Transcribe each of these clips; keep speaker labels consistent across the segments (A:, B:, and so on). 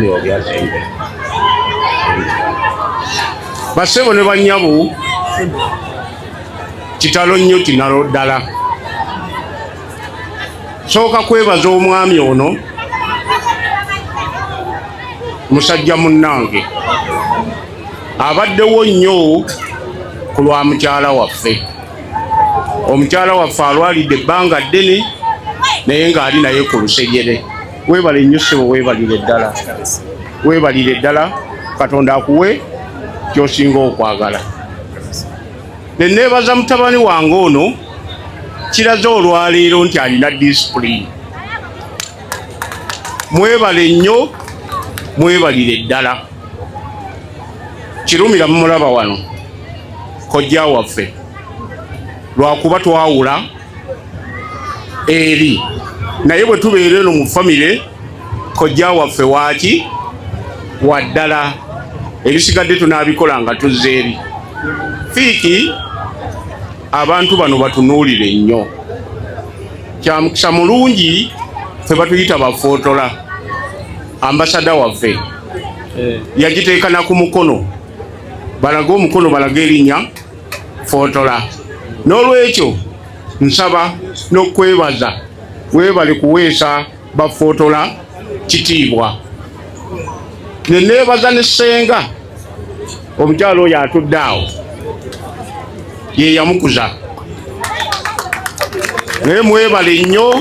A: Kirumira obyazembe. Bassebo ne bannyabo, kitalo nnyo kinalo ddala. Sooka kwebaza omwami ono, musajja munnange, abaddewo nnyo ku lwa mukyala waffe. Omukyala waffe alwalidde ebbanga ddene naye ng'ali naye ku lusegere. Weebale nnyo ssebo, weebalire ddala, weebalire ddala. Katonda akuwe ky'osinga okwagala. Ne neebaza mutabani wange ono, kiraze olwaleero nti alina disipulini. Mwebale nnyo, mwebalire ddala. Kirumira mumulaba wano, kojja waffe, lwakuba twawula eri, naye bwe tubeera eno mu famire, kojja waffe waaki waddala. Ebisigadde tunaabikola nga tuzza eri. Fiiki, abantu bano batunuulire nnyo. Kyamukisa mulungi ffe batuyita bafootola. Ambasada waffe yagiteeka na ku mukono, balage omukono, balage erinnya footola. N'olwekyo nsaba n'okwebaza, weebale kuweesa bafootola kitiibwa. Ne neebaza ne ssenga omukyalo oyo atudde awo, ye yamukuza. Naye mwebale nnyo,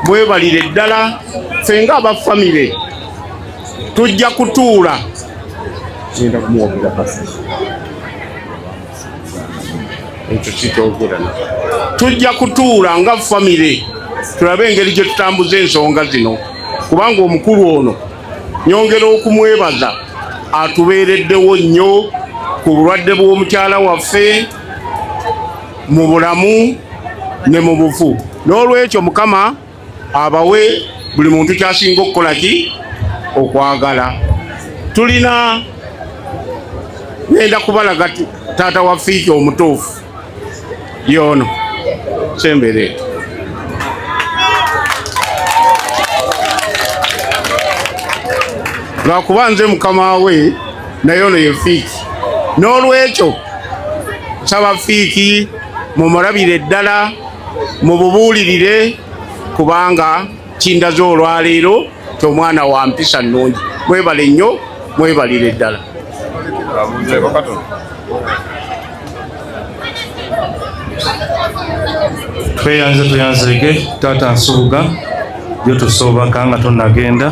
A: mwebalire ddala. Ffe nga aba famire tujja kutuula. Ngenda kumuwogera pasi, ekyo sikyogera. Tujja kutuula nga famire tulabe engeri gye tutambuza ensonga zino, kubanga omukulu ono nyongera okumwebaza, atubeereddewo nnyo ku bulwadde bw'omukyala waffe, mu bulamu ne mu bufu. N'olwekyo Mukama abawe buli muntu kyasinga okukola ki okwagala. Tulina ngenda kubalaga taata wa Fiiki omutuufu yono sembere. Lwakuba nze mukama we, naye ono ye Fiiki. N'olwekyo nsaba Fiiki mumulabire ddala, mububuulirire, kubanga kindaze olwaleero ti omwana wa mpisa nnungi. Mwebale nnyo, mwebalire ddala.
B: Tweyanze, tweyanzege taata Nsubuga, yo tusoobaka nga tonnagenda.